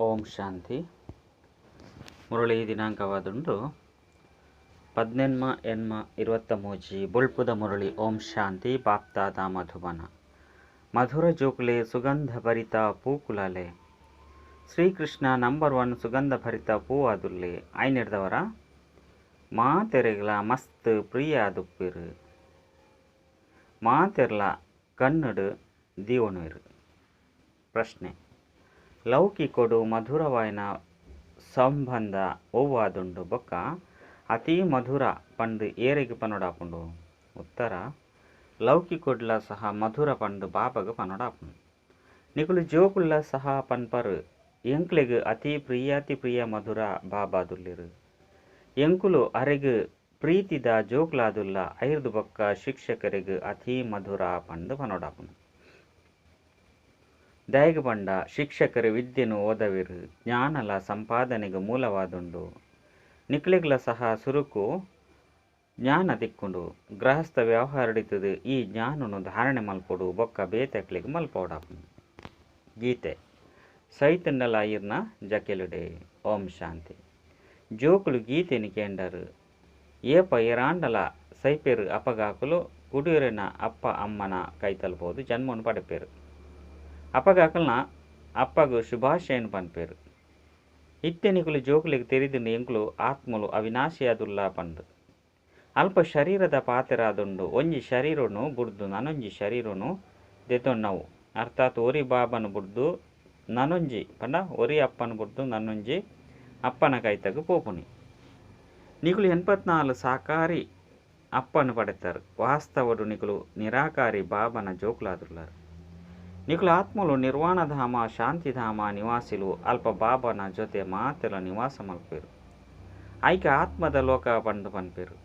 ಓಂ ಶಾಂತಿ. ಮುರಳಿ ದಿನಾಂಕವಾದುಂಡು 18/8/23. ಬೊಳ್ಪುದ ಮುರಳಿ. ಓಂ ಶಾಂತಿ. ಬಾಪ್ತಾದ ಮಧುಬನ. ಮಧುರ ಜೋಕುಲೆ ಸುಗಂಧ ಭರಿತ ಪೂಕುಲಾಲೆ. ಶ್ರೀಕೃಷ್ಣ ನಂಬರ್ 1 ಸುಗಂಧ ಭರಿತ ಪೂವಾದುಲ್ಲೆ. ಐನೆಡ್ದವರ ಮಾತೆರೆಗ್ಲ ಮಸ್ತ್ ಪ್ರಿಯ ಆದುಪ್ಪಿರು. ಮಾತೆರ್ಲ ಕನ್ನಡ ದೀವಣುವಿರು. ಪ್ರಶ್ನೆ: ಲೌಕಿಕೊಡು ಮಧುರವಾಯಿನ ಸಂಬಂಧ ಒವ್ವಾದುಂಡು ಬೊಕ್ಕ ಅತಿ ಮಧುರ ಪಂದು ಏರೆಗ್ ಪನೊಡಾಪುಂಡು? ಉತ್ತರ: ಲೌಕಿಕೊಡ್ಲ ಸಹ ಮಧುರ ಪಂದು ಬಾಬಾಗ ಪನೊಡಾಪುಂಡು. ನಿಕುಲು ಜೋಕುಲ್ಲ ಸಹ ಪನ್ಪರು ಎಂಕ್ಲೆಗ್ ಅತಿ ಪ್ರಿಯಾತಿ ಪ್ರಿಯ ಮಧುರ ಬಾಬಾದುಲ್ಲೆರು. ಎಂಕುಲು ಅರೆಗ್ ಪ್ರೀತಿದ ಜೋಕ್ಲಾದುಲ್ಲ. ಐರ್ದು ಬೊಕ್ಕ ಶಿಕ್ಷಕರಿಗೆ ಅತಿ ಮಧುರ ಪಂದು ಪನೊಡಾಪುಂಡು. ದಾಯೆಗ್ ಪಂಡ ಶಿಕ್ಷಕರು ವಿದ್ಯೆನು ಓದವಿರು, ಜ್ಞಾನಲ ಸಂಪಾದನೆಗೆ ಮೂಲವಾದುಂಡು. ನಿಕ್ಲೆಗ್ಲ ಸಹ ಸುರುಕು ಜ್ಞಾನ ತಿಕ್ಕುಂಡು. ಗೃಹಸ್ಥ ವ್ಯವಹಾರಡಿತದು ಈ ಜ್ಞಾನನು ಧಾರಣೆ ಮಲ್ಪೊಡು ಬೊಕ್ಕ ಬೇತೆಕ್ಲೆಗ್ ಮಲ್ಪೊಡಾಪುಂಡು. ಗೀತೆ ಸೈತಂಡಲ ಇರ್ನ ಜಕೆಲುಡೆ. ಓಂ ಶಾಂತಿ. ಜೋಕುಲು ಗೀತೆನು ಕೇಂಡರು. ಏಪ ಏರಾಂಡಲ ಸೈಪೆರು ಅಪಗಾಕುಲು ಕುಡಿಯರೆನ ಅಪ್ಪ ಅಮ್ಮನ ಕೈ ತಲುಪೋದು ಜನ್ಮನು ಪಡೆಪೇರು. ಅಪಗಾಕಲ್ನ ಅಪ್ಪಗು ಶುಭಾಶಯನು ಪನ್ಪೇರು. ಇತ್ತೆ ನಿಕುಲು ಜೋಕುಲೆಗ್ ತೆರಿದುಂಡು ಎಂಕುಲು ಆತ್ಮಲು ಅವಿನಾಶಿಯಾದುಲ್ಲ ಪಂದು. ಅಲ್ಪ ಶರೀರದ ಪಾತೆರಾದುಂಡು. ಒಂಜಿ ಶರೀರನು ಬುಡ್ದು ನನೊಂಜಿ ಶರೀರನು ದೆತೊನ್ನವು. ಅರ್ಥಾತ್ ಒರಿ ಬಾಬನು ಬುಡ್ದು ನನೊಂಜಿ ಪಂಡ ಒರಿ ಅಪ್ಪನು ಬುಡ್ದು ನನೊಂಜಿ ಅಪ್ಪನ ಕೈತಗು ಪೋಪುನಿ. ನಿಕುಲು 84 ಸಾಕಾರಿ ಅಪ್ಪನು ಪಡೆತಾರೆ. ವಾಸ್ತವಡು ನಿಕುಲು ನಿರಾಕಾರಿ ಬಾಬನ ಜೋಕುಲಾದುಲ್ಲಾರು. ನಿಕುಲು ಆತ್ಮಲು ನಿರ್ವಾಣಧಾಮ ಶಾಂತಿಧಾಮ ನಿವಾಸಿಲು. ಅಲ್ಪ ಬಾಬನ ಜೊತೆ ಮಾತೆಲ ನಿವಾಸ ಮಲ್ಪೇರು. ಐಕೆ ಆತ್ಮದ ಲೋಕ ಪಂದು ಪನ್ಪೇರು.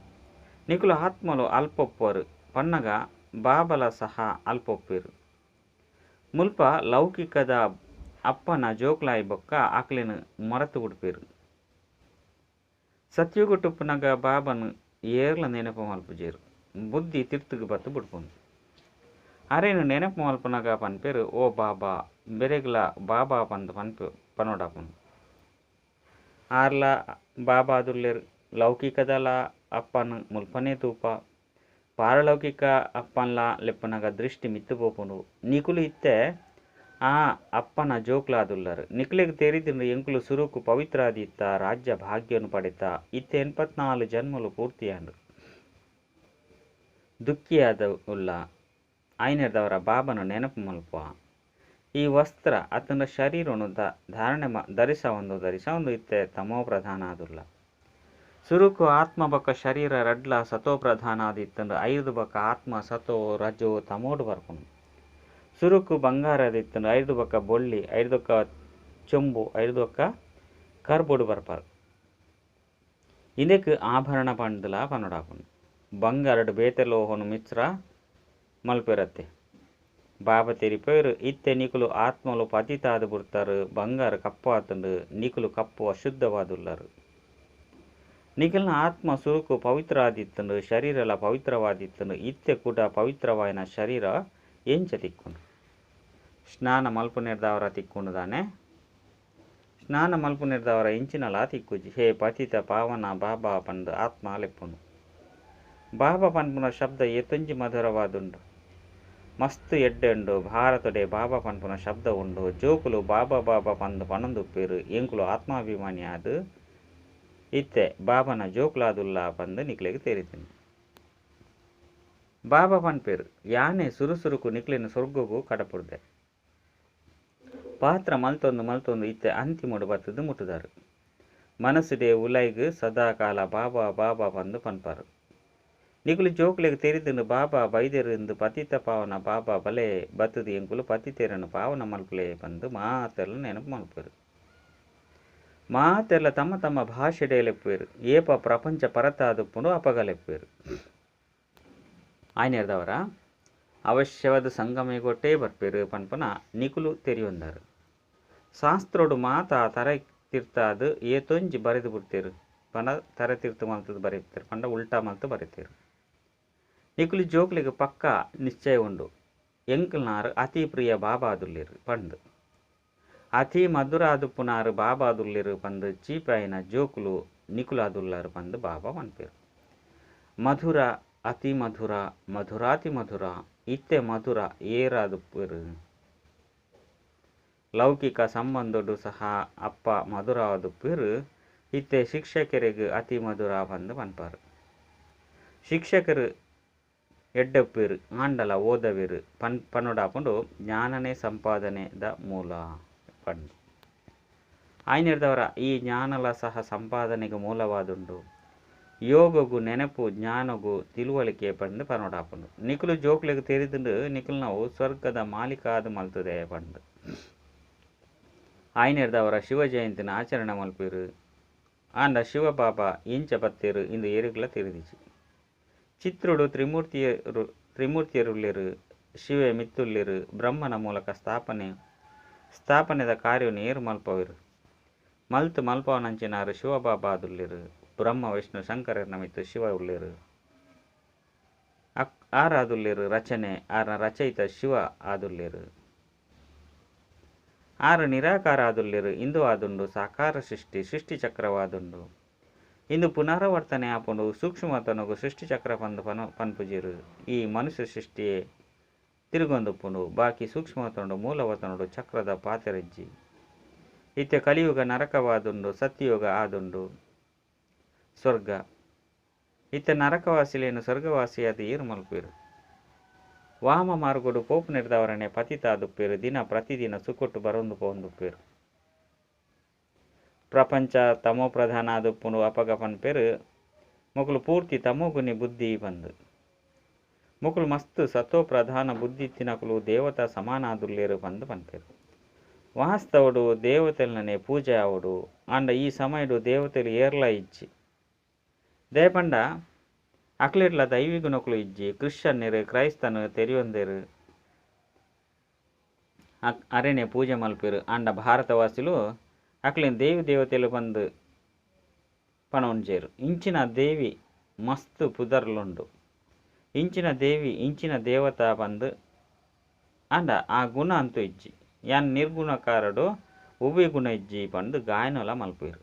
ನಿಕುಲು ಆತ್ಮಲು ಅಲ್ಪೊಪ್ಪರು ಪನ್ನಗ ಬಾಬಲ ಸಹ ಅಲ್ಪೊಪ್ಪೇರು. ಮುಲ್ಪ ಲೌಕಿಕದ ಅಪ್ಪನ ಜೋಕ್ಲಾಯಿ ಬೊಕ್ಕ ಆಕ್ಲೆನ್ ಮರತು ಉಡ್ಪೇರು. ಸತ್ಯುಗಟುಪ್ಪುನಗ ಬಾಬನು ಏರ್ಲ ನೆನಪು ಮಲ್ಪುಜೇರು. ಬುದ್ಧಿ ತಿರ್ತುಗು ಬತ್ತು ಬುಡ್ಪುನು. ಅರೇನು ನೆನಪು ಮಲ್ಪುನಗ ಪನ್ಪೇರು ಓ ಬಾಬಾ ಬೆರೆಗ್ಲ ಬಾಬಾ ಪಂದು ಪನ್ಪು ಪನೊಡಾಪುನು. ಆರ್ಲ ಬಾಬಾದುಲ್ಲೆರು. ಲೌಕಿಕದಲ ಅಪ್ಪನು ಮುಲ್ಪನೇ ತೂಪ. ಪಾರಲೌಕಿಕ ಅಪ್ಪನ್ಲ ಲೆಪ್ಪುನಗ ದೃಷ್ಟಿ ಮಿತ್ತು ಪೋಪುಂಡು. ನಿಕುಲು ಇತ್ತೆ ಆ ಅಪ್ಪನ ಜೋಕ್ಲಾದುಲ್ಲರು. ನಿಕ್ಲೆಗ್ ತೆರಿದುಂಡು ಎಂಕುಲು ಸುರುಕು ಪವಿತ್ರಾದಿತ್ತ ರಾಜ್ಯ ಭಾಗ್ಯನು ಪಡೆತ. ಇತ್ತೆ 84 ಜನ್ಮಲು ಪೂರ್ತಿಯಾಂಡು. ದುಃಖಿಯಾದ ಉಲ್ಲ. ಐನೆರ್ದವರ ಬಾಬನ ನೆನಪು ಮಲ್ಪ. ಈ ವಸ್ತ್ರ ಅತನ ಶರೀರನು ಧಾರಣೆ ಧರಿಸವೊಂದು ಧರಿಸವೊಂದು ಇತ್ತೆ ತಮೋ ಪ್ರಧಾನ ಆದುಲ್ಲ. ಸುರುಕು ಆತ್ಮ ಬೊಕ್ಕ ಶರೀರ ರಡ್ಲ ಸತೋ ಪ್ರಧಾನ ಆದಿತ್ತಂಡು. ಐರ್ದು ಬೊಕ್ಕ ಆತ್ಮ ಸತೋ ರಜೋ ತಮೋಡು ಬರ್ಪುಂಡು. ಸುರುಕು ಬಂಗಾರದಿತ್ತಂಡು. ಐರ್ದು ಬೊಕ್ಕ ಬೊಳ್ಳಿ, ಐರ್ದೊಕ್ಕ ಚೊಂಬು, ಐರ್ದೊಕ್ಕ ಕರ್ಬೋಡು ಬರ್ಪಾರು. ಇಂದೆಕ್ ಆಭರಣ ಪಂಡ್ದಲ ಪನೊಡಾಪುಂಡು. ಬಂಗಾರಡು ಬೇತೆ ಲೋಹನು ಮಿಶ್ರ ಮಲ್ಪೆರತ್ತೆ. ಬಾಬಾ ತೆರಿಪೇರು ಇತ್ತೆ ನಿಕುಲು ಆತ್ಮಲು ಪತಿತಾದು ಬುಡ್ತಾರು. ಬಂಗಾರ ಕಪ್ಪು ಆತಂಡು. ನಿಕುಲು ಕಪ್ಪು ಅಶುದ್ಧವಾದುಲ್ಲರು. ನಿಖಲ್ನ ಆತ್ಮ ಸುರುಕು ಪವಿತ್ರ ಆದಿತ್ತಂಡು. ಶರೀರಲ ಪವಿತ್ರವಾದಿತ್ತಂಡು. ಇತ್ತೆ ಕೂಡ ಪವಿತ್ರವಾಯಿನ ಶರೀರ ಎಂಚ ತಿಕ್ಕೊಂಡು. ಸ್ನಾನ ಮಲ್ಪುನೆರ್ದವರ ತಿಕ್ಕೊಂಡು ದಾನೆ. ಸ್ನಾನ ಮಲ್ಪುನೆರ್ದವರ ಇಂಚಿನಲ ತಿಕ್ಕುಜಿ. ಹೇ ಪತಿತ ಪಾವನ ಬಾಬಾ ಪಂದು ಆತ್ಮ ಲೆಪ್ಪುಂಡು. ಬಾಬಾ ಪನ್ಪುನ ಶಬ್ದ ಏತೊಂಜಿ ಮಧುರವಾದುಂಡು. ಮಸ್ತ್ ಎಡ್ಡೆ ಉಂಡು. ಭಾರತಡೆ ಬಾಬಾ ಪನ್ಪುನ ಶಬ್ದ ಉಂಡು. ಜೋಕುಲು ಬಾಬಾ ಬಾಬಾ ಪಂದು ಪನೊಂದುಪ್ಪೇರು. ಎಂಕುಲು ಆತ್ಮಾಭಿಮಾನಿ ಆದು ಇತ್ತೆ ಬಾಬನ ಜೋಕ್ಲಾದುಲ್ಲ ಪಂದು ನಿಕ್ಲೆಗ್ ತೆರಿತೀನಿ. ಬಾಬಾ ಪನ್ಪೇರು ಯಾನೆ ಸುರು ಸುರುಕು ನಿಕ್ಲೆನ ಸ್ವರ್ಗಗು ಕಡಪುಡ್ದೆ. ಪಾತ್ರ ಮಲ್ತೊಂದು ಮಲ್ತೊಂದು ಇತ್ತೆ ಅಂತಿಮೊಡು ಬತ್ತದು ಮುಟ್ಟುದಾರು. ಮನಸ್ಸುಡೆ ಉಲೈಗ್ ಸದಾಕಾಲ ಬಾಬಾ ಬಾಬಾ ಪಂದು ಪನ್ಪಾರು. ನಿಕುಲು ಜೋಕ್ಲೆಗ್ ತೆರಿದುಂಡು ಬಾಬಾ ಬೈದೆರು ಪತಿತ ಪಾವನ ಬಾಬಾ ಬಲೆ ಬತ್ತದು ಎಂಕುಲು ಪತಿತೆರನು ಪಾವನ ಮಲ್ಪುಲೆ ಪಂದು ಮಾತೆಲ್ಲ ನೆನಪು ಮಲ್ಪೇರು. ಮಾತೆಲ್ಲ ತಮ್ಮ ತಮ್ಮ ಭಾಷೆಡೆ ಲೆಪ್ಪುವೆರು. ಏಪ ಪ್ರಪಂಚ ಪರತಾದುಪ್ಪುಂಡು ಅಪಗ ಲೆಪ್ಪುವೆರು. ಆಯ್ನೆರ್ದವರ ಅವಶ್ಯವಾದ ಸಂಗಮಿಗೊಟ್ಟೇ ಬರ್ಪೇರು ಪನ್ಪುನ ನಿಕುಲು ತೆರಿಯೊಂದಾರು. ಶಾಸ್ತ್ರೋಡು ಮಾತಾ ತರೆ ತಿರ್ತಾದು ಏತೊಂಜಿ ಬರೆದು ಬಿಡ್ತೇರು. ಪಂಡ ತರೆ ತಿರ್ತು ಮಲ್ತದು ಬರೆಯುತ್ತಾರೆ. ಪಂಡ ಉಲ್ಟಾ ಮಲ್ತು ಬರೀತೇರು. ನಿಕುಲು ಜೋಕ್ಲೆಗ್ ಪಕ್ಕ ನಿಶ್ಚಯ ಉಂಡು. ಎಂಕಲ್ನಾರು ಅತಿ ಪ್ರಿಯ ಬಾಬಾದುಲ್ಲೆರು ಪಂದು. ಅತಿ ಮಧುರ ಆದುಪ್ಪುನಾರು ಬಾಬಾದುಲ್ಲೆರು ಪಂದು ಚೀಪಾಯಿನ ಜೋಕುಲು ನಿಕುಲಾದುಲ್ಲಾರು ಪಂದು ಬಾಬಾ ಪನ್ಪೆರು. ಮಧುರ ಅತಿ ಮಧುರ ಮಧುರಾತಿ ಮಧುರ ಇತ್ತೆ ಮಧುರ ಏರಾದುಪ್ಪೆರು. ಲೌಕಿಕ ಸಂಬಂಧಡು ಸಹ ಅಪ್ಪ ಮಧುರವಾದುಪ್ಪೆರು ಇತ್ತೆ ಶಿಕ್ಷಕರಿಗೆ ಅತಿ ಮಧುರ ಪಂದು ಪನ್ಪಾರು. ಶಿಕ್ಷಕರು ಎಡ್ಡಪ್ಪೇರು ಆಂಡಲ ಓದವೇರು ಪನ್ನೊಡಾಪುಂಡು ಜ್ಞಾನನೇ ಸಂಪಾದನೆದ ಮೂಲ ಪಂಡು. ಆಯ್ನೆರ್ದವರ ಈ ಜ್ಞಾನಲ ಸಹ ಸಂಪಾದನೆಗೆ ಮೂಲವಾದುಂಡು. ಯೋಗಗು ನೆನಪು ಜ್ಞಾನಗು ತಿಳುವಳಿಕೆ ಪಂಡು ಪನ್ನೊಡಾಪುಂಡು. ನಿಕುಲು ಜೋಕ್ಲೆಗ್ ತೆರಿದುಂಡು ನಿಕುಲು ನಾವು ಸ್ವರ್ಗದ ಮಾಲೀಕಾದ ಮಲ್ತದೆ ಪಂಡು. ಆಯ್ನೆರ್ದವರ ಶಿವ ಜಯಂತಿನ ಆಚರಣೆ ಮಲ್ಪೇರು. ಆಂಡ ಶಿವಬಾಬಾ ಇಂಚ ಬತ್ತೇರು ಇಂದು ಏರಿಗ್ಲ ತೆರಿದಿಜಿ. ಚಿತ್ರುಡು ತ್ರಿಮೂರ್ತಿಯರುಲ್ಲೆರು ಶಿವೆ ಮಿತ್ತುಲ್ಲೆರು ಬ್ರಹ್ಮನ ಮೂಲಕ ಸ್ಥಾಪನೆದ ಕಾರ್ಯವನ್ನು ಏರು ಮಲ್ಪವೆರು. ಮಲ್ತು ಮಲ್ಪವನಂಚಿನಾರು ಶಿವಬಾಬಾ ಆದುಲ್ಲೆರು. ಬ್ರಹ್ಮ ವಿಷ್ಣು ಶಂಕರನ ಮಿತ್ತು ಶಿವ ಉಲ್ಲೆರು. ಆರಾದುಲ್ಲೆರು ರಚನೆ ಆರ ರಚಯಿತ ಶಿವ ಆದುಲ್ಲೆರು. ಆರು ನಿರಾಕಾರ ಆದುಲ್ಲೆರು. ಇಂದು ಆದುಂಡು ಸಾಕಾರ ಸೃಷ್ಟಿ ಸೃಷ್ಟಿ ಚಕ್ರವಾದುಂಡು. ಇಂದು ಪುನರಾವರ್ತನೆ ಆಪುಂಡು. ಸೂಕ್ಷ್ಮತನಗು ಸೃಷ್ಟಿ ಚಕ್ರ ಪಂದು ಪನ್ಪುಜಿರು. ಈ ಮನುಷ್ಯ ಸೃಷ್ಟಿಯೇ ತಿರುಗೊಂದುಪ್ಪುಂಡು. ಬಾಕಿ ಸೂಕ್ಷ್ಮತನುಡು ಮೂಲವತನುಡು ಚಕ್ರದ ಪಾತೆರಜ್ಜಿ. ಇತ್ತೆ ಕಲಿಯುಗ ನರಕವಾದುಂಡು ಸತ್ಯಯುಗ ಆದುಂಡು ಸ್ವರ್ಗ. ಇತ್ತೆ ನರಕವಾಸಿಲೇನು ಸ್ವರ್ಗವಾಸಿಯಾದ ಏರು ಮಲ್ಪೇರು. ವಾಮ ಮಾರ್ಗೋಡು ಪೋಪು ನಿರ್ದವರನೆ ಪತಿತಾದುಪ್ಪೇರು. ದಿನ ಪ್ರತಿದಿನ ಸುಕೊಟ್ಟು ಬರೊಂದು ಪೋಂದುಪ್ಪೇರು. ಪ್ರಪಂಚ ತಮೋ ಪ್ರಧಾನ ಆದುಪ್ಪುಂಡು ಅಪಗ ಪನ್ಪೇರು ಮೊಕುಲು ಪೂರ್ತಿ ತಮೋಗುಣಿ ಬುದ್ಧಿ ಬಂದು. ಮೊಕುಲು ಮಸ್ತ್ ಸತೋ ಪ್ರಧಾನ ಬುದ್ಧಿ ತಿನಕುಲು ದೇವತಾ ಸಮಾನ ಆದುಲ್ಲೇರು ಬಂದು ಪನ್ಪೇರು. ವಾಸ್ತವಡು ದೇವತೆಲನೆ ಪೂಜೆ ಆವಡು. ಆಂಡ ಈ ಸಮಯಡು ದೇವತೆಲು ಏರ್ಲ ಇಜ್ಜಿ. ದೇಪಂಡ ಅಕ್ಲೆಡ್ಲ ದೈವಿ ಗುಣಕುಲು ಇಜ್ಜಿ. ಕ್ರಿಶ್ಚಿಯನ್ನರು ಕ್ರೈಸ್ತನು ತೆರಿಯೊಂದೇರು ಅರೆನೆ ಪೂಜೆ ಮಲ್ಪೇರು. ಆಂಡ ಭಾರತವಾಸಿಲು ಅಕ್ಲೇನ್ ದೇವಿ ದೇವತೆಲು ಬಂದು ಪಣೊಂಜೇರು. ಇಂಚಿನ ದೇವಿ ಮಸ್ತ್ ಪುದರ್ಲುಂಡು. ಇಂಚಿನ ದೇವಿ ಇಂಚಿನ ದೇವತಾ ಬಂದು ಆಂಡ ಆ ಗುಣ ಅಂತೂ ಇಜ್ಜಿ. ಯಾನ್ ನಿರ್ಗುಣಕಾರಡು ಒವ್ವೆ ಗುಣ ಇಜ್ಜಿ ಪಂದು ಗಾಯನಲ ಮಲ್ಪೇರು.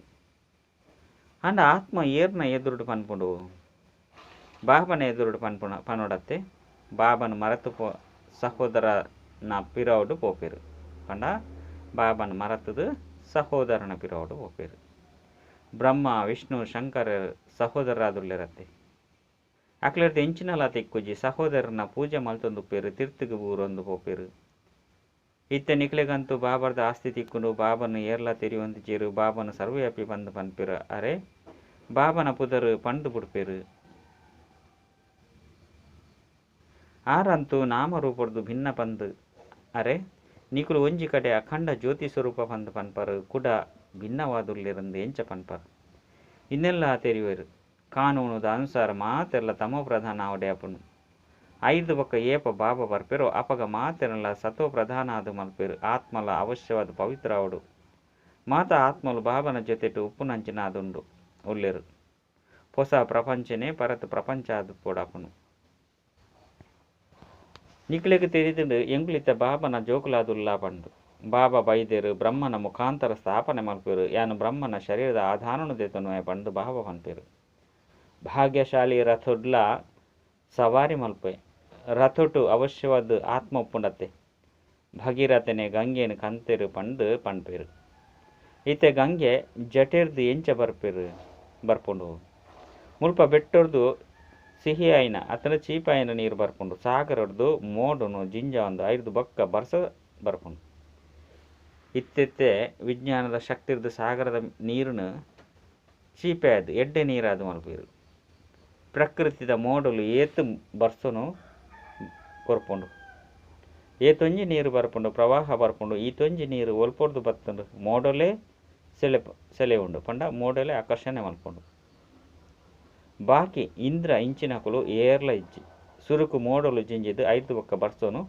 ಆಂಡ ಆತ್ಮ ಏರ್ನ ಎದುರುಡು ಪನ್ಪುಂಡು ಬಾಬನ ಎದುರುಡು ಪನ್ಪುಣ ಪನೊಡತ್ತೆ. ಬಾಬನ ಮರತು ಪೋ ಸಹೋದರನ ಪಿರವುಡು ಪೋಪೇರು. ಪಂಡ ಬಾಬನ ಮರತದು ಸಹೋದರನ ಪಿರವುಡು ಪೋಪೇರು. ಬ್ರಹ್ಮ ವಿಷ್ಣು ಶಂಕರ ಸಹೋದರಾದುಲ್ಲೆರತ್ತೆ. ಅಕ್ಲೆರ್ದ ಎಂಚಿನಲ ತಿಕ್ಕುಜಿ. ಸಹೋದರನ ಪೂಜೆ ಮಲ್ತೊಂದುಪ್ಪೇರು. ತಿರ್ತುಗು ಬೂರೊಂದು ಪೋಪೇರು. ಇತ್ತೆ ನಿಕ್ಲೆಗಂತೂ ಬಾಬರ್ದ ಆಸ್ತಿ ತಿಕ್ಕುಂಡು. ಬಾಬನ ಏರ್ಲ ತೆರಿಯೊಂದಿಜೇರು. ಬಾಬನ ಸರ್ವವ್ಯಾಪಿ ಬಂದು ಪನ್ಪೇರು. ಅರೆ ಬಾಬನ ಪುದರು ಪಂಡು ಬುಡ್ಪೇರು. ಆರಂತೂ ನಾಮರೂಪರ್ದು ಭಿನ್ನ ಪಂದು. ಅರೆ ನಿಕುಲು ಒಂಜಿ ಕಡೆ ಅಖಂಡ ಜ್ಯೋತಿ ಸ್ವರೂಪ ಪಂದು ಪನ್ಪರು. ಕುಡ ಭಿನ್ನವಾದುಲ್ಲೆರಂದು ಎಂಚ ಪನ್ಪರು. ಇನ್ನೆಲ್ಲ ತೆರಿಯುವರು. ಕಾನೂನುದ ಅನುಸಾರ ಮಾತೆಲ್ಲ ತಮೋ ಪ್ರಧಾನ ಆವಡೆ ಆಪುಂಡು. ಐದು ಬೊಕ್ಕ ಏಪ ಬಾಬಾ ಬರ್ಪೇರು ಅಪಗ ಮಾತೆಲ್ಲ ಸತೋ ಪ್ರಧಾನ ಆದು ಮಲ್ಪೇರು. ಆತ್ಮಲ ಅವಶ್ಯವಾದ ಪವಿತ್ರ ಆವಡು. ಮಾತ ಆತ್ಮಲು ಬಾಬನ ಜೊತೆಟು ಉಪ್ಪುನಂಚಿನ ಆದುಂಡು ಉಲ್ಲೆರು. ಹೊಸ ಪ್ರಪಂಚನೇ ಪರತ್ ಪ್ರಪಂಚ ಆದು ಪೋಡಾಪುಂಡು. ನಿಕ್ಲೆಗ್ ತೆರಿದುಂಡು ಎಂಕುಲಿತ್ತ ಬಾಬನ ಜೋಕುಲಾದುಲ್ಲ ಪಂಡು. ಬಾಬಾ ಬೈದೇರು ಬ್ರಹ್ಮನ ಮುಖಾಂತರ ಸ್ಥಾಪನೆ ಮಲ್ಪೇರು. ಯಾನು ಬ್ರಹ್ಮನ ಶರೀರದ ಆಧಾರನು ದೇತನು ಪಂಡು ಬಾಬಾ ಪನ್ಪೇರು. ಭಾಗ್ಯಶಾಲಿ ರಥೊಡ್ಲ ಸವಾರಿ ಮಲ್ಪೆ. ರಥೊಟು ಅವಶ್ಯವಾದ ಆತ್ಮ ಉಪ್ಪುಂಡತ್ತೆ. ಭಗೀರಥನೆ ಗಂಗೆನು ಕಂತೆರು ಪಂಡು ಪನ್ಪೇರು. ಇತ್ತೆ ಗಂಗೆ ಜಟೆರ್ದು ಎಂಚ ಬರ್ಪೇರು ಬರ್ಪುಂಡು. ಮುಲ್ಪ ಬೆಟ್ಟೊರ್ದು ಸಿಹಿ ಆಯಿನ ಅತನ ಚೀಪಾಯಿನ ನೀರು ಬರ್ಪುಂಡು. ಸಾಗರಡ್ದು ಮೋಡುನು ಜಿಂಜ ಒಂದು ಐದು ಬೊಕ್ಕ ಬರ್ಸ ಬರ್ಪುಂಡು. ಇತ್ತೆತ್ತೆ ವಿಜ್ಞಾನದ ಶಕ್ತಿರ್ದು ಸಾಗರದ ನೀರುನು ಚೀಪೆ ಆದ್ ಎಡ್ಡೆ ನೀರಾದ್ ಮಲ್ಪೇರು. ಪ್ರಕೃತಿದ ಮೋಡಲು ಏತು ಬರ್ಸನು ಕೊರ್ಪುಂಡು. ಏತೊಂಜಿ ನೀರು ಬರ್ಪುಂಡು ಪ್ರವಾಹ ಬರ್ಪುಂಡು. ಈತೊಂಜಿ ನೀರು ಒಲ್ಪೊರ್ದು ಬತ್ತುಂಡು. ಮೋಡಲೇ ಸೆಳೆ ಉಂಡು ಪಂಡ ಮೋಡಲೇ ಆಕರ್ಷಣೆ ಮಲ್ಪುಂಡು. ಬಾಕಿ ಇಂದ್ರ ಇಂಚಿನಕುಲು ಏರ್ಲ ಇಜ್ಜಿ. ಸುರುಕು ಮೋಡಲು ಜಿಂಜಿದು ಐದು ಬೊಕ್ಕ ಬರ್ಸೋನು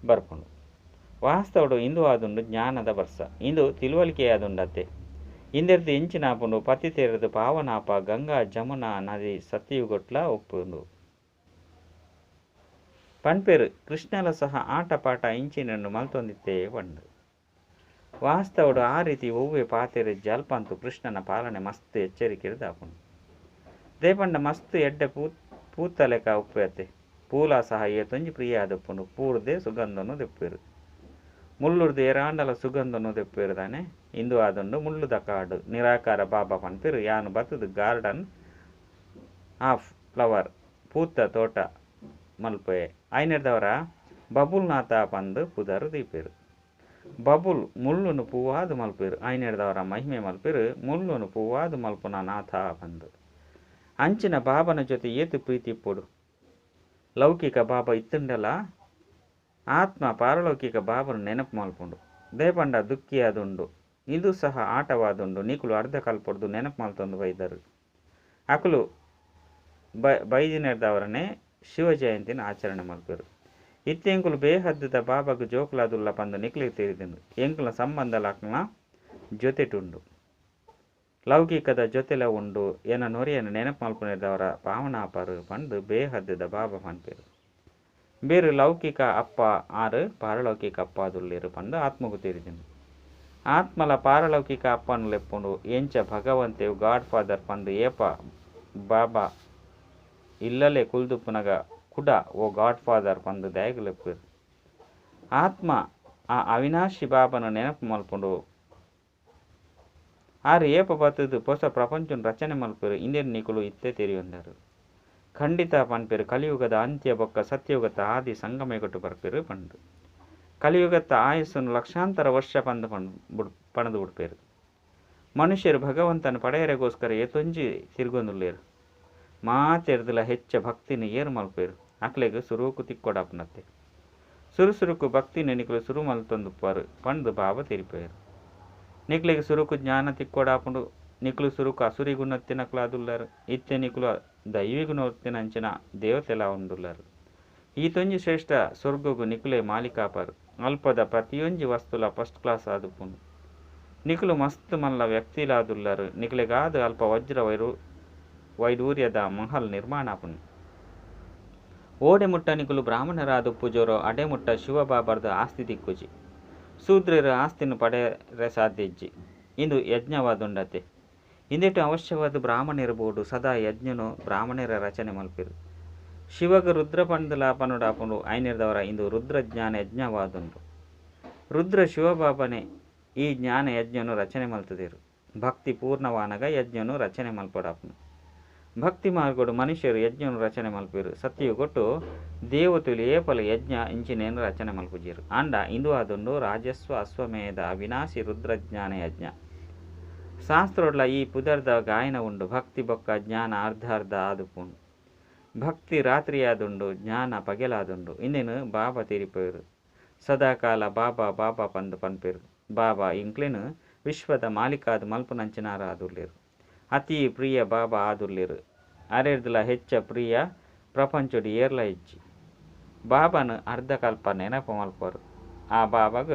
ಬರ್ಪುಂಡು. ವಾಸ್ತವಡು ಇಂದು ಆದುಂಡು ಜ್ಞಾನದ ಬರ್ಸ. ಇಂದು ತಿಳುವಳಿಕೆಯಾದುಂಡತ್ತೆ. ಇಂದೆರ್ದು ಇಂಚಿನಾಪುಂಡು ಪತಿ ತೆರೆದು ಪಾವನಾಪ ಗಂಗಾ ಜಮುನಾ ನದಿ ಸತ್ಯಯುಗೊಟ್ಲ ಒಪ್ಪುಂಡು. ಪನ್ಪೇರು ಕೃಷ್ಣಲ ಸಹ ಆಟ ಪಾಠ ಇಂಚಿನನ್ನು ಮಲ್ತೊಂದಿತ್ತೇ ಪಂಡು. ವಾಸ್ತವಡು ಆ ರೀತಿ ಒವ್ವೆ ಪಾತೆರೆ ಜಲ್ಪಂತು ಕೃಷ್ಣನ ಪಾಲನೆ ಮಸ್ತ್ ಎಚ್ಚರಿಕೆರ್ದಾಪುಂಡು. ದೇಪಂಡ ಮಸ್ತ್ ಎಡ್ಡೆ ಪೂತಲೆಕ ಉಪ್ಪೇತೆ ಪೂಲ ಸಹ ಏತೊಂಜಿ ಪ್ರಿಯ ಆದಪ್ಪುಂಡು ಪೂರ್ದೆ ಸುಗಂಧನು ದೆಪ್ಪೇರು ಮುಳ್ಳುರ್ದು ಏರಾಂಡಲ ಸುಗಂಧನು ದೆಪ್ಪೇರು ದಾನೆ ಇಂದು ಆದುಂಡು ಮುಳ್ಳುದ ಕಾಡು ನಿರಾಕಾರ ಬಾಬಾ ಪನ್ಪೇರು ಯಾನು ಬತ್ತದು ಗಾರ್ಡನ್ ಆಫ್ ಫ್ಲವರ್ ಪೂತ ತೋಟ ಮಲ್ಪೆ ಐನೆರ್ದವರ ಬಬುಲ್ನಾಥ ಪಂದು ಪುದರ್ ದೀಪೇರು ಬಬುಲ್ ಮುಳ್ಳುನು ಪೂವಾದು ಮಲ್ಪೇರು ಐನೆರ್ದವರ ಮಹಿಮೆ ಮಲ್ಪೇರು ಮುಳ್ಳುನು ಪೂವಾದು ಮಲ್ಪುನ ನಾಥ ಪಂದು ಅಂಚಿನ ಬಾಬನ ಜೊತೆ ಏತು ಪ್ರೀತಿ ಇಪ್ಪೊಡು ಲೌಕಿಕ ಬಾಬಾ ಇತ್ತುಂಡಲ ಆತ್ಮ ಪಾರಲೌಕಿಕ ಬಾಬನ ನೆನಪು ಮಲ್ಪುಂಡು ದೇಪಂಡ ದುಃಖಿಯಾದುಂಡು ಇದು ಸಹ ಆಟವಾದುಂಡು ನಿಕುಲು ಅರ್ಧ ಕಲ್ಪೊಡ್ದು ನೆನಪು ಮಲ್ತೊಂದು ಬೈದರು ಅಕುಲು ಬೈದಿನೆರ್ದವರನೇ ಶಿವ ಜಯಂತಿನ ಆಚರಣೆ ಮಲ್ಪೇರು ಇತ್ತೆಂಕುಲು ಬೇಹದ್ದುದ ಬಾಬಾಗು ಜೋಕುಲಾದುಲ್ಲ ಪಂದು ನಿಕ್ಲಿಗೆ ತಿಳಿದಿಂಡು ಎಂಕುಲ ಸಂಬಂಧ ಲಾಕ್ನ ಜೊತೆಟುಂಡು ಲೌಕಿಕದ ಜೊತೆಲ ಉಂಡು ಎನ ನೊರಿಯನ್ನು ನೆನಪು ಮಲ್ಪುನೆರ್ದವರ ಪಾವನಾಪರು ಪಂದು ಬೇಹದ್ದುದ ಬಾಬಾ ಪನ್ಪೇರು ಬೇರು ಲೌಕಿಕ ಅಪ್ಪ ಆರು ಪಾರಲೌಕಿಕ ಅಪ್ಪ ಅದುಲ್ಲೇರು ಪಂದು ಆತ್ಮಗೂ ತಿಳಿದಿಂಡು ಆತ್ಮಲ ಪಾರಲೌಕಿಕ ಅಪ್ಪನು ಲೆಪ್ಪುಂಡು ಎಂಚ ಭಗವಂತೆವು ಗಾಡ್ ಫಾದರ್ ಪಂದು ಏಪ ಬಾಬಾ ಇಲ್ಲಲೇ ಕುಲ್ದುಪ್ಪುನಗ ಕುಡ ಓ ಗಾಡ್ ಫಾದರ್ ಪಂದು ದಾಯಗು ಲೆಪ್ಪೇರು ಆತ್ಮ ಆ ಅವಿನಾಶಿ ಬಾಬನ ನೆನಪು ಮಲ್ಪುಂಡು ಆರು ಏಪ ಬತ್ತದು ಹೊಸ ಪ್ರಪಂಚನ ರಚನೆ ಮಲ್ಪೇರು ಇಂದಿನ ನಿಕುಲು ಇತ್ತೆ ತೆರಿಯೊಂದರು ಖಂಡಿತ ಪನ್ಪೇರು ಕಲಿಯುಗದ ಅಂತ್ಯ ಬೊಕ್ಕ ಸತ್ಯಯುಗದ ಆದಿ ಸಂಗಮಯಗೊಟ್ಟು ಬರ್ಪೇರು ಪಂಡು ಕಲಿಯುಗತ್ತ ಆಯಸ್ಸನ್ನು ಲಕ್ಷಾಂತರ ವರ್ಷ ಪಂದು ಪಣದು ಬಿಡ್ಪೇರು ಮನುಷ್ಯರು ಭಗವಂತನ ಪಡೆಯರೆಗೋಸ್ಕರ ಏತೊಂಜಿ ತಿರುಗೊಂದುಲ್ಲೇರು ಮಾತೆರ್ದಲ ಹೆಚ್ಚ ಭಕ್ತಿನ ಏರು ಮಲ್ಪೇರು ಅಕ್ಲೆಗ್ ಸುರುಕು ತಿಕ್ಕೊಡಾಪುನತ್ತೆ ಸುರುಸುರುಕು ಭಕ್ತಿನ ನಿಕುಲು ಸುರು ಮಲ್ತೊಂದುಪ್ಪಾರು ಪಂದು ಬಾಬಾ ತೆರಿಪೇರು ನಿಕ್ಲೆಗ್ ಸುರುಕು ಜ್ಞಾನ ತಿಕ್ಕೊಡಾಪುಂಡು ನಿಕ್ಲು ಸುರುಕು ಅಸುರಿ ಗುಣತ್ತಿನಕ್ಲಾದುಲ್ಲರು ಇತ್ತೆ ನಿಕ್ಲು ದೈವಿ ಗುಣತ್ತಿನಂಚಿನ ದೇವತೆಲ ಉಂಡುಲ್ಲರು ಈ ತೊಂಜಿ ಶ್ರೇಷ್ಠ ಸ್ವರ್ಗಗು ನಿಕುಲೆ ಮಾಲಿಕಾಪರು ಅಲ್ಪದ ಪ್ರತಿಯೊಂಜಿ ವಸ್ತುಲ ಫಸ್ಟ್ ಕ್ಲಾಸ್ ಆದುಪ್ಪುಂಡು ನಿಕುಲು ಮಸ್ತ್ ಮಲ್ಲ ವ್ಯಕ್ತಿಲಾದುಲ್ಲರು ನಿಕ್ಲೆಗಾದ ಅಲ್ಪ ವಜ್ರ ವೈಡೂರ್ಯದ ಮಹಲ್ ನಿರ್ಮಾಣ ಆಪುಂಡು ಓಡೆ ಮುಟ್ಟ ನಿಕುಲು ಬ್ರಾಹ್ಮಣರಾದ ಪೂಜೋರೋ ಅಡೆ ಮುಟ್ಟ ಶಿವಬಾಬರ್ದ ಆಸ್ತಿ ದಿಕ್ಕುಜಿ ಶೂದ್ರರ ಆಸ್ತಿನ ಪಡೆಯರೆ ಸಾಧ್ಯ ಇಜ್ಜಿ ಇಂದು ಯಜ್ಞವಾದುಂಡತೆ ಇಂದೆಟು ಅವಶ್ಯವಾದ ಬ್ರಾಹ್ಮಣರು ಸದಾ ಯಜ್ಞನು ಬ್ರಾಹ್ಮಣರ ರಚನೆ ಮಲ್ಪಿರು ಶಿವಗ ರುದ್ರ ಪಂಡಲ ಪನುಡಾಪುಂಡು ಐನಿರ್ದವರ ಇಂದು ರುದ್ರ ಜ್ಞಾನ ಯಜ್ಞವಾದುಂಡು ರುದ್ರ ಶಿವಬಾಬನೇ ಈ ಜ್ಞಾನ ಯಜ್ಞನು ರಚನೆ ಮಲ್ತದಿರು ಭಕ್ತಿ ಪೂರ್ಣವಾನಗ ಯಜ್ಞನು ರಚನೆ ಮಲ್ಪಡಾಪುಂಡು ಭಕ್ತಿ ಮಾರ್ಗೋಡು ಮನುಷ್ಯರು ಯಜ್ಞನು ರಚನೆ ಮಲ್ಪಿರು ಸತ್ಯಗೊಟ್ಟು ದೇವತುಲು ಏಪಲ ಯಜ್ಞ ಇಂಚಿನೇನು ರಚನೆ ಮಲ್ಪುಜಿರು ಆಂಡ ಇಂದು ಆದುಂಡು ರಾಜಸ್ವ ಅಶ್ವಮೇಧ ಅವಿನಾಶಿ ರುದ್ರಜ್ಞಾನ ಯಜ್ಞ ಶಾಸ್ತ್ರೋಡ್ಲ ಈ ಪುದರ್ದ ಗಾಯನ ಉಂಡು ಭಕ್ತಿ ಬೊಕ್ಕ ಜ್ಞಾನ ಅರ್ಧ ಅರ್ಧ ಆದುಪುಂಡು ಭಕ್ತಿ ರಾತ್ರಿಯಾದುಂಡು ಜ್ಞಾನ ಪಗೆಲಾದುಂಡು ಇಂದೇನು ಬಾಬಾ ತೀರಿಪೋರು ಸದಾಕಾಲ ಬಾಬಾ ಬಾಬಾ ಪಂದು ಪನ್ಪೇರು ಬಾಬಾ ಇಂಕ್ಲೇನು ವಿಶ್ವದ ಮಾಲೀಕಾದ ಮಲ್ಪುನಂಚಿನಾರ ಆದುಲ್ಲೇರು ಅತಿ ಪ್ರಿಯ ಬಾಬಾ ಆದುಲ್ಲೇರು ಅರೆರ್ದಲ ಹೆಚ್ಚ ಪ್ರಿಯ ಪ್ರಪಂಚಡು ಏರ್ಲ ಇಜ್ಜಿ ಬಾಬಾನು ಅರ್ಧಕಲ್ಪ ನೆನಪು ಮಲ್ಪರು ಆ ಬಾಬಾಗ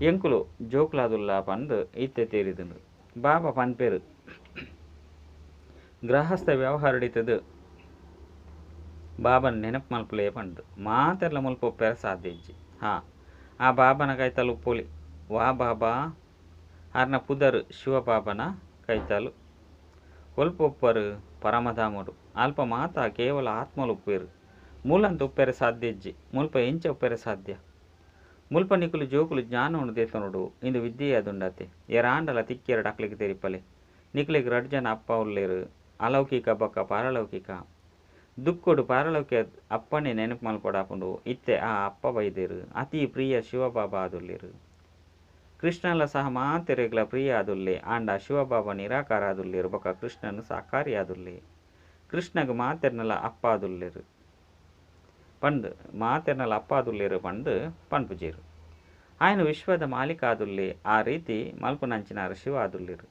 ಎಂಕುಲು ಜೋಕ್ಲಾದುಲ್ಲ ಪಂದು ಇತ್ತೆ ತೇರಿದುಂಡು ಬಾಬಾ ಪನ್ಪೇರು ಗೃಹಸ್ಥ ವ್ಯವಹಾರಡಿತದು ಬಾಬನ ನೆನಪು ಮಲ್ಪಲೇ ಪಂಡು ಮಾತೆರ್ಲ ಮುಲ್ಪ ಒಪ್ಪೆರ ಸಾಧ್ಯ ಇಜ್ಜಿ ಹಾ ಆ ಬಾಬನ ಕೈತಲು ಉಪ್ಪೊಲಿ ವಾ ಬಾಬಾ ಅರ್ನ ಪುದರ್ ಶಿವಬಾಬನ ಕೈತಲು ಒಲ್ಪ ಉಪ್ಪರು ಪರಮಧಾಮುಡು ಅಲ್ಪ ಮಾತ ಕೇವಲ ಆತ್ಮಲು ಉಪ್ಪೇರು ಮೂಲಂತ ಉಪ್ಪೆರೆ ಸಾಧ್ಯ ಇಜ್ಜಿ ಮುಲ್ಪ ಎಂಚ ಉಪ್ಪೆರೆ ಸಾಧ್ಯ ಮುಲ್ಪ ನಿಕುಲು ಜೋಕುಲು ಜ್ಞಾನವನ್ನು ದೇತನುಡು ಇಂದು ವಿದ್ಯೆ ಅದುಂಡತೆ ಏರಾಂಡಲ ತಿಕ್ಕಿಯರ ಡಾಕ್ಲಿಗೆ ತೆರಿಪಲೆ ನಿಕ್ಲಿಗೆ ರಡ್ ಜನ ಅಪ್ಪ ಉಲ್ಲೇರು ಅಲೌಕಿಕ ಬೊಕ್ಕ ಪಾರಲೌಕಿಕ ದುಕ್ಕೊಡು ಪಾರಲೌಕಿಕ ಅಪ್ಪನೇ ನೆನಪು ಮಲ್ಪಡಾಪುಂಡು ಇತ್ತೆ ಆ ಅಪ್ಪ ಬೈದೇರು ಅತಿ ಪ್ರಿಯ ಶಿವಬಾಬಾ ಆದುಲ್ಲೇರು ಕೃಷ್ಣಲ ಸಹ ಮಾತೆರೆಗ್ಲ ಪ್ರಿಯ ಆದುಲ್ಲೆ ಆಂಡ ಶಿವಬಾಬಾ ನಿರಾಕಾರ ಆದುಲ್ಲೇರು ಬೊಕ್ಕ ಕೃಷ್ಣನು ಸಾಕಾರಿ ಆದುಲ್ಲೆ ಕೃಷ್ಣಗ್ ಮಾತೆರ್ನಲ ಅಪ್ಪ ಆದುಲ್ಲೇರು ಪಂಡ್ ಮಾತೆರ್ನಲ ಅಪ್ಪ ಆದುಲ್ಲೇರು ಪಂಡ್ ಪನ್ಪುಜೇರು ఆయన ವಿಶ್ವದ ಮಾಲೀಕ ಆದುಲ್ಲೆ ಆ ರೀತಿ ಮಲ್ಪುನಂಚಿನಾರ ಶಿವ ಆದುಲ್ಲೇರು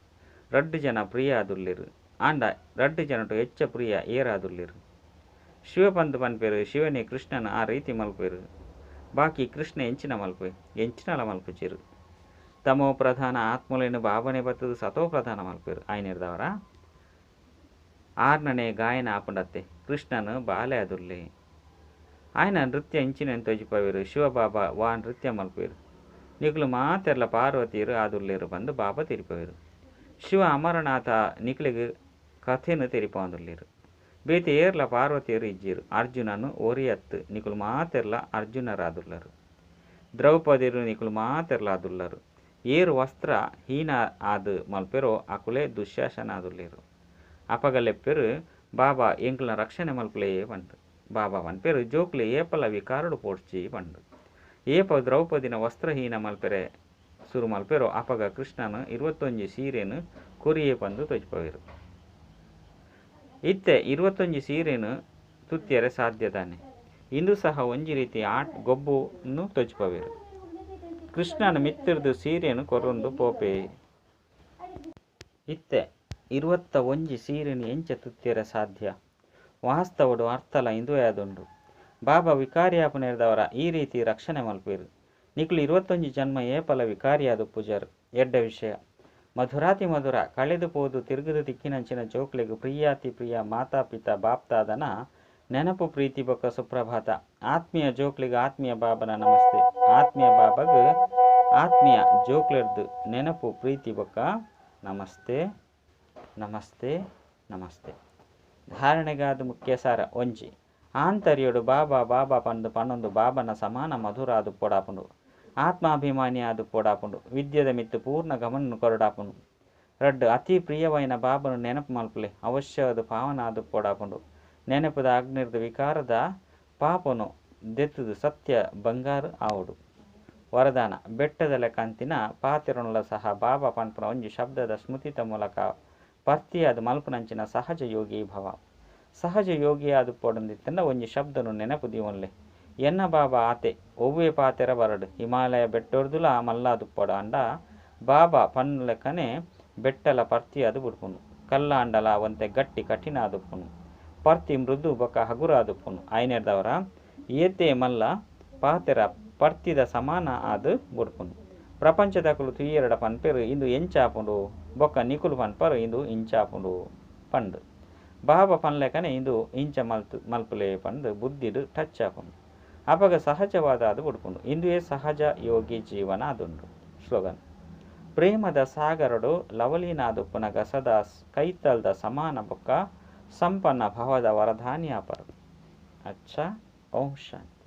ರಡ್ಡು ಜನ ಪ್ರಿಯ ಆದುಲ್ಲೇರು ಆಂಡ ರಡ್ಡು ಜನಟು ಹೆಚ್ಚ ಪ್ರಿಯ ಏರಾದುಲ್ಲೇರು ಶಿವ ಪಂದು ಪನ್ಪೇರು ಶಿವನೇ ಕೃಷ್ಣನ ಆ ರೀತಿ ಮಲ್ಪೇರು ಬಾಕಿ ಕೃಷ್ಣ ಎಂಚಿನ ಮಲ್ಪೆ ಎಂಚಿನಲ ಮಲ್ಪುಜೇರು ತಮೋ ಪ್ರಧಾನ ಆತ್ಮಲೇನು ಬಾಬನೆ ಬತ್ತದು ಸತೋ ಪ್ರಧಾನ ಮಲ್ಪೇರು ಆಯ್ನಿರ್ದವರ ಆರ್ನನೆ ಗಾಯನ ಆಪುಂಡತ್ತೆ ಕೃಷ್ಣನು ಬಾಲೆ ಅದುಲ್ಲೆ ఆయన ನೃತ್ಯ ಇಂಚಿನ ತೋಜಿಪವೇರು ಶಿವಬಾಬಾ ವಾ ನೃತ್ಯ ಮಲ್ಪೇರು ನಿಕುಲು ಮಾತೆರ್ಲ ಪಾರ್ವತಿಯರು ಆದುಲ್ಲೇರು ಬಂದು ಬಾಬಾ ತೆರಿಪವೇರು. ಶಿವ ಅಮರನಾಥ ನಿಕುಲೆಗ್ ಕಥೆನು ತೆರಿಪಾಂದುಲ್ಲೇರು. ಬೇತೆ ಏರ್ಲ ಪಾರ್ವತಿಯರು ಇಜ್ಜೀರು. ಅರ್ಜುನನು ಒರಿಯತ್ತು ನಿಕುಲು ಮಾತೆರ್ಲ ಅರ್ಜುನರಾದುಲ್ಲರು. ದ್ರೌಪದಿರು ನಿಕುಲು ಮಾತೆರ್ಲ ಆದುಲ್ಲರು. ಏರು ವಸ್ತ್ರ ಹೀನ ಆದು ಮಲ್ಪೆರೋ ಅಕುಲೇ ದುಶ್ಯಾಸನ ಆದುಲ್ಲೇರು. ಅಪಗಲೆಪ್ಪೆರು ಬಾಬಾ ಎಂಕಲ್ನ ರಕ್ಷಣೆ ಮಲ್ಪುಲೇ ಪಂಡು. ಬಾಬಾ ಪನ್ಪೆರು ಜೋಕ್ಲೆ ಏಪಲ ವಿಕಾರಡು ಪೋಡ್ಚಿ ಪಂಡು. ಏಪ ದ್ರೌಪದಿನ ವಸ್ತ್ರಹೀನ ಮಲ್ಪೆರೆ ಸುರು ಮಲ್ಪೆರೋ ಅಪಗ ಕೃಷ್ಣನು 21 ಸೀರೆನು ಕೊರಿಯೆ ಪಂದು ತೋಜ್ಪವೇರು. ಇತ್ತೆ 21 ಸೀರೆನು ತುತ್ತಿಯರೆ ಸಾಧ್ಯದಾನೆ. ಇಂದು ಸಹ ಒಂಜಿ ರೀತಿ ಆಟ್ ಗೊಬ್ಬುನು ತೋಜ್ಪವೇರು. ಕೃಷ್ಣನ ಮಿತ್ತಿರ್ದು ಸೀರೆನು ಕೊರೊಂದು ಪೋಪೆ. ಇತ್ತೆ 21 ಸೀರೆನು ಎಂಚ ತುತ್ತಿಯರೆ ಸಾಧ್ಯ. ವಾಸ್ತವಡು ಅರ್ಥಲ ಇಂದುವೇ ಆದುಂಡು. ಬಾಬಾ ವಿಕಾರಿಯಾಪುನೇರ್ದವರ ಈ ರೀತಿ ರಕ್ಷಣೆ ಮಲ್ಪೇರು. ನಿಕುಲು 21 ಜನ್ಮ ಏಪಲ ವಿಕಾರಿಯಾದ ಪೂಜಾರು. ಎಡ್ಡ ವಿಷಯ. ಮಧುರಾತಿ ಮಧುರ ಕಳೆದು ಪೋದು ತಿರುಗದು ತಿಕ್ಕಿನಂಚಿನ ಜೋಕ್ಲೆಗ್ ಪ್ರಿಯಾತಿ ಪ್ರಿಯ ಮಾತಾ ಪಿತಾ ಬಾಪ್ತಾದನ ನೆನಪು ಪ್ರೀತಿ ಬೊಕ್ಕ ಸುಪ್ರಭಾತ. ಆತ್ಮೀಯ ಜೋಕ್ಲೆಗ್ ಆತ್ಮೀಯ ಬಾಬನ ನಮಸ್ತೆ. ಆತ್ಮೀಯ ಬಾಬಗ್ ಆತ್ಮೀಯ ಜೋಕ್ಲೆರ್ದು ನೆನಪು ಪ್ರೀತಿ ಬೊಕ್ಕ ನಮಸ್ತೆ ನಮಸ್ತೆ ನಮಸ್ತೆ. ಧಾರಣೆಗಾದ ಮುಖ್ಯ ಸಾರ ಒಂಜಿ. ಆಂತರ್ಯಡು ಬಾಬಾ ಬಾಬಾ ಪಂದು ಪನ್ನೊಂದು ಬಾಬನ ಸಮಾನ ಮಧುರ ಆದು ಪೊಡಾಪುಂಡು. ಆತ್ಮಾಭಿಮಾನಿ ಆದು ಪೊಡಾಪುಂಡು. ವಿದ್ಯೆದ ಮಿತ್ತು ಪೂರ್ಣ ಗಮನ ಕೊರಡಾಪುಂಡು. ರಡ್ಡು ಅತಿ ಪ್ರಿಯವಾಯಿನ ಬಾಬನು ನೆನಪು ಮಲ್ಪುಲೆ ಅವಶ್ಯವಾದ ಪಾವನ ಆದು ಪೊಡಾಪುಂಡು. ನೆನಪುದ ಅಗ್ನಿರ್ದ ವಿಕಾರದ ಪಾಪನು ದೆತ್ತದು ಸತ್ಯ ಬಂಗಾರು ಆವಡು. ವರದಾನ ಬೆಟ್ಟದ ಲೆಕ್ಕಂತಿನ ಪಾತಿರನುಲ ಸಹ ಬಾಬಾ ಪನ್ಪುನ ಒಂಜಿ ಶಬ್ದದ ಸ್ಮೃತಿತ ಮೂಲಕ ಪರ್ತಿಯಾದ ಮಲ್ಪುನಂಚಿನ ಸಹಜ ಯೋಗಿ ಭವ. ಸಹಜ ಯೋಗಿಯಾದ ಪೊಡಂದಿತ್ತಂಡ ಒಂಜಿ ಶಬ್ದನು ನೆನಪು ದೀವನ್ಲೆ. ಎನ್ನ ಬಾಬಾ ಆತೆ ಒವ್ವೆ ಪಾತೆರ ಬರಡು ಹಿಮಾಲಯ ಬೆಟ್ಟೊರ್ದುಲ ಮಲ್ಲಾದುಪ್ಪಡು ಅಂಡ ಬಾಬಾ ಪನ್ಲೆಕ್ಕನೆ ಬೆಟ್ಟಲ ಪರ್ತಿಯಾದ ಬುಡ್ಪುನು. ಕಲ್ಲಾಂಡಲ ಒಂತೆ ಗಟ್ಟಿ ಕಠಿಣ ಆದುಪ್ಪುನು. ಪರ್ತಿ ಮೃದು ಬೊಕ್ಕ ಹಗುರ ಆದುಪ್ಪುನು. ಐನೆರ್ದವರ ಏತೆ ಮಲ್ಲ ಪಾತೆರ ಪರ್ತಿದ ಸಮಾನ ಆದು ಬುಡ್ಪುನು. ಪ್ರಪಂಚದಕುಲು ತುಯ್ಯರಡ ಪನ್ಪೆರು ಇಂದು ಎಂಚಾಪುಂಡು ಬೊಕ್ಕ ನಿಕುಲು ಪನ್ಪರು ಇಂದು ಇಂಚಾಪುಂಡು ಪಂಡು. ಬಾಬಾ ಪನ್ಲೆಕನೆ ಇಂದು ಇಂಚ ಮಲ್ಪುಲೆ ಪಂದು ಬುದ್ಧಿಡು ಟಚ್ ಆಪುಂಡು. ಅಪಗ ಸಹಜವಾದ ಅದು ಬುಡ್ಪುಂಡು. ಇಂದುವೇ ಸಹಜ ಯೋಗಿ ಜೀವನ ಆದುಂಡು. ಸ್ಲೋಗನ್ ಪ್ರೇಮದ ಸಾಗರಡು ಲವಲೀನಾದುಪ್ಪುನ ಗಸದ ಕೈತಲ್ದ ಸಮಾನ ಬೊಕ್ಕ ಸಂಪನ್ನ ಭವದ ವರದಾನಿ ಆಪರು. ಅಚ್ಚ ಓಂ ಶಾಂತಿ.